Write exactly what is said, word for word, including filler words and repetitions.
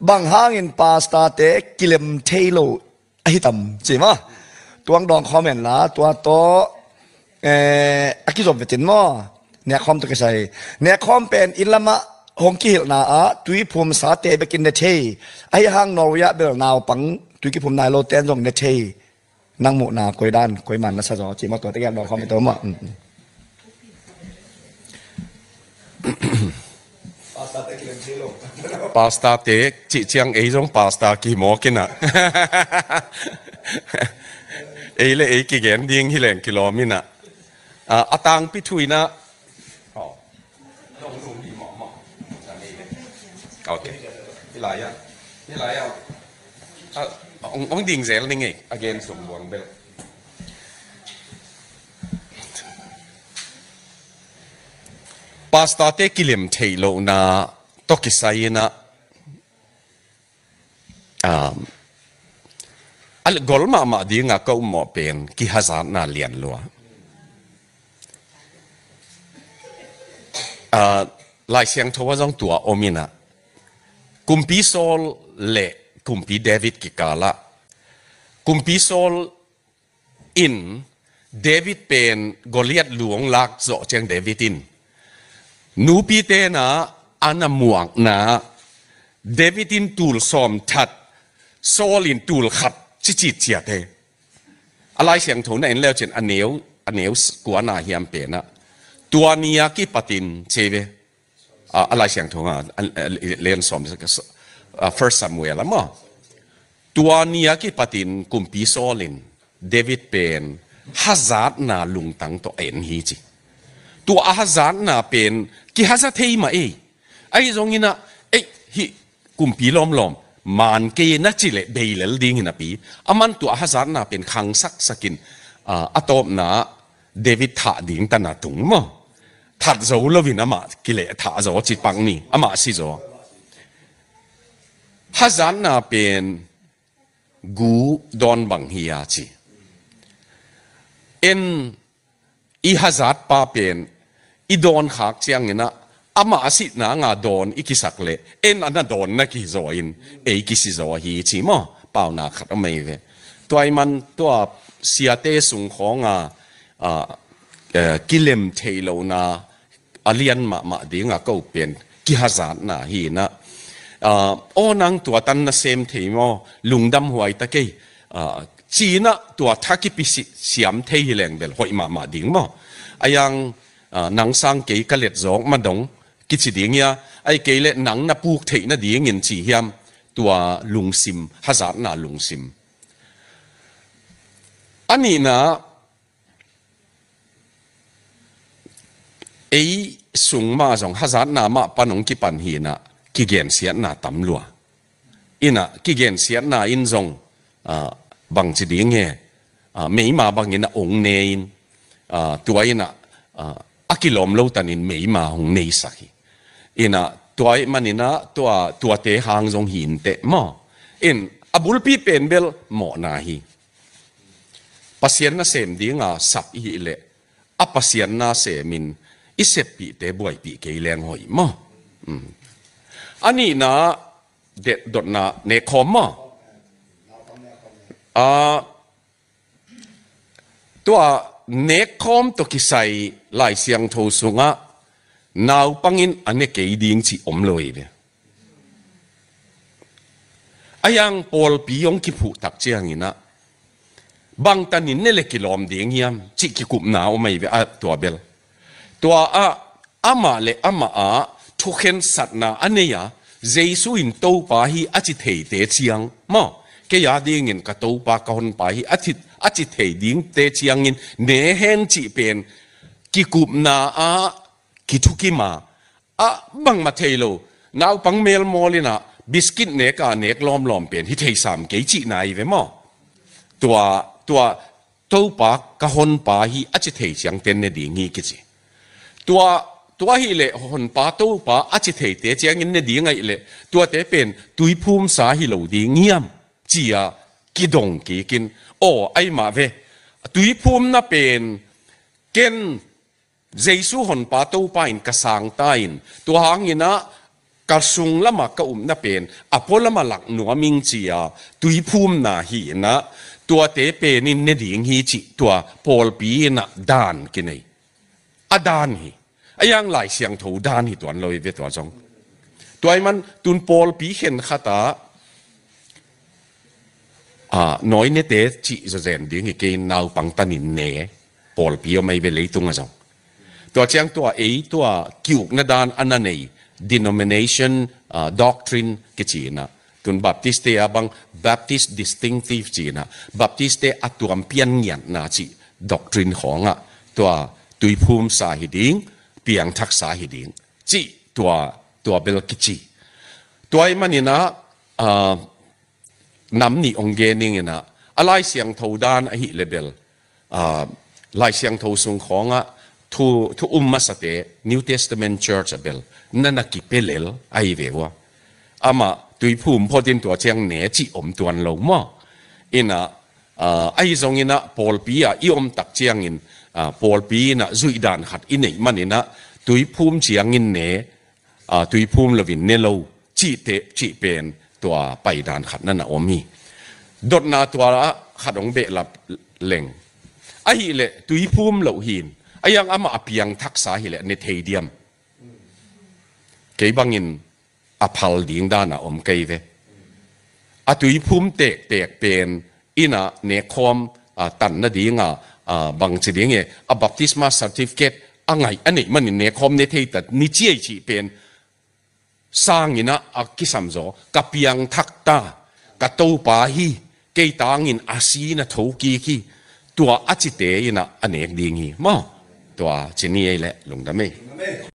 bang hangin pastor te kilem thei lo ahi tam ci maw? Tuang dawng khawm en la, tua tawh, eh, a kizom vetin maw? Nekkhawm tawh kisai. Nekkhawm pen inn lamah hong kihilhna ah tuiphumsa te bekin ne thei. Ahi hang Norway ah bel naupang tui kiphum nai lo ten zong ne thei. Nang muhna koi dan, koi man na sa zaw, cih maw, tua tegel dawng khawm i to maw. Mm, mm. Pastor te cih ciang ei zong pastor kimawk inah. Ei le ei kigen ding hi leng kilawm inah. Ah, a tangpi thu inah. Oh. Ok. Hi lai ah. Hi lai ah. Ah, ong, ong ding zel ning ei. Again, sung buang bel. Pastor te kilem theih lohna tawh kisai inah, um, a gol mahmah dinga ka ummawh pen kihazatna lian lua. Ah, Lai Siangtho ah zong tua om inah, Kumpi Saul le Kumpi David kikalah, Kumpi Saul in David pen Goliath lu hong lak zawh ciang David in nupi tenah a na muakna, David in tul sawm that, Saul in tul khat cicit ciat he. A Lai Siangtho na en leucin a neu, a neu kuana hiam penah, tua ni a kipatin ci ve. Ah, a Lai Siangtho ah, ah, len sawm, ah, First Samuel ah maw. Tua ni a kipatin Kumpi Saul in David pen hazatna lungtang tawh a en hi ci. Tua a hazatna pen kihaza thei mah ei. Ahi zong inah, ei, hih kumpi lawmlawm man kei na ci leh beilel ding hi napi, aman tua a hazatna pen khangsaksakin, ah, a tawpna David thah ding tana tung maw. That zo loin amah kileh thah zaw ci pak ni, amah si zaw. Hazatna pen gu dawn bang hi a ci. En i hazatpa pen i dawn khak cianginah amah a sihna nga dawn i kisak leh en a na dawn na kizaw in ei kisizaw ahi ci maw? Pauna khat a mei ve. Tua i man tua siate sung khawnga, ah, eh, kilem thei lohna a lian mahmah dinga ko pen kihazatna hi inah, ah, aw nang tua tan na sem thei maw, lungdam huai ta kei, ah, ci inah tua tha kipi si-, siam thei hi leng bel hoih mahmah ding maw? A yang, ah, nang sang kei ka let zawk ma dong kici ding hia, ai kei le nang na puk theih nadingin ci hiam, tua lungsim, hazatna lungsim. A nihna, ei sung mah zong hazatna mah pan hong kipan hi inah kigensiatna tam lua. Inah kigensiatna in zong, ah, bangci ding he, ah, meima bangin a ong ne in, ah, tua inah, ah, a kilawm lo tanin meima hong neisak hi. Inah tua ih maninah tua, tuate hang zong hi inteh maw? In a bulpi pen bel mawhna hi. Pasian nasem dinga sap i hih leh a Pasian nasemin i seppihte buaipih kei leng hoih maw? Mm. A nihna, det dotna nekkhawm maw? Ah, tua nekkhawm tawh kisai Lai Siangtho sungah naupangin a ne kei ding cih om lo hi ve. A yang pawlpi hong kiphuh tak cianginah bangtanin ne le kilawm ding hiam cih kikupna om ahi ve, a tua bel. Tua ah amah le amah ah thukhensatna a nei a, Jesu in Topa hi a ci theite ciang maw, kei a dingin ka Topa ka Honpa hi a ci, a ci thei dingte ciangin ne hen cih pen kikupna ah kithukim a, a bangmah thei lo, naupang melmawl inah biskit nek a nek lawmlawm pen hi thei sam kei cihna hi ve maw? Tua, tua Topa ka Honpa hi a ci thei ciangten ne ding hi kici. Tua, tua hi leh Honpa Topa a ci theite ciangin ne ding ahi leh tuate pen tuiphumsa hi lo ding hiam cia kidong kikin, aw, ahi mah ve. Tuiphumna pen ken Jesu Honpa Topa in ka sangta in, tua hanginah ka sung lamah ka upna pen a pualamah lak nuam ing ci-a tuiphumna hi inah, tuate pen in ne ding hi cih tua pawlpi inah dan kinei. A dan hi. A yang Lai Siangtho dan hi tuan lo hi ve tua zong. Tua ahih man tun pawlpi khenkhat ah, a, nawi nete cih zawzen ding hi kei, naupang tanin ne pawlpi om ahi ve leitung ah zong. Tua ciang tua ei tua ki-ukna dan a na nei denomination, a, doctrine kici inah, tun Baptist te a bang Baptist distinctive ci inah, Baptist te a tuam pian ngiatna cih doctrine khawngah tua tuiphumsa hi ding, piangthaksa hi ding cih tua, tua bel kici. Tua ahih man inah, a, nam nih hong gen ning inah, a Lai Siangtho dan ahih leh bel, a, Lai Siangtho sung khawngah thu, thu um masate, New Testament Church ah bel na na kipia lel ahi ve ua. Amah tuiphum phot in tua ciang ne cih om tuan lo maw? Inah, a, ahi zong inah pawlpi ah i om tak ciangin, a, pawlpi inah zuih dan khat i neih man inah tuiphum ciangin ne, a, tuiphum loin ne lo cihte, cih pen tua paidan khat na na om hi. Dotna tua ah khat hong behlap leng. Ahih leh tuiphum loh hi in, a yang amah a piangthaksa hi leh ne thei diam? Kei bangin a phal ding dan a om kei ve. A tuiphum tektek pen inah nekhawm, a, tan nading a, a, bangci ding e, a baptisma certificate a ngaih a neih manin nekhawm ne thei ta ni ci ei cih pen sang inah a kisam zaw, ka piangthak ta, ka Topa hi, kei tangin a si na thokik hi, tua a cite inah a nek ding hi maw? Tua ci ni ei leh lungdam ei.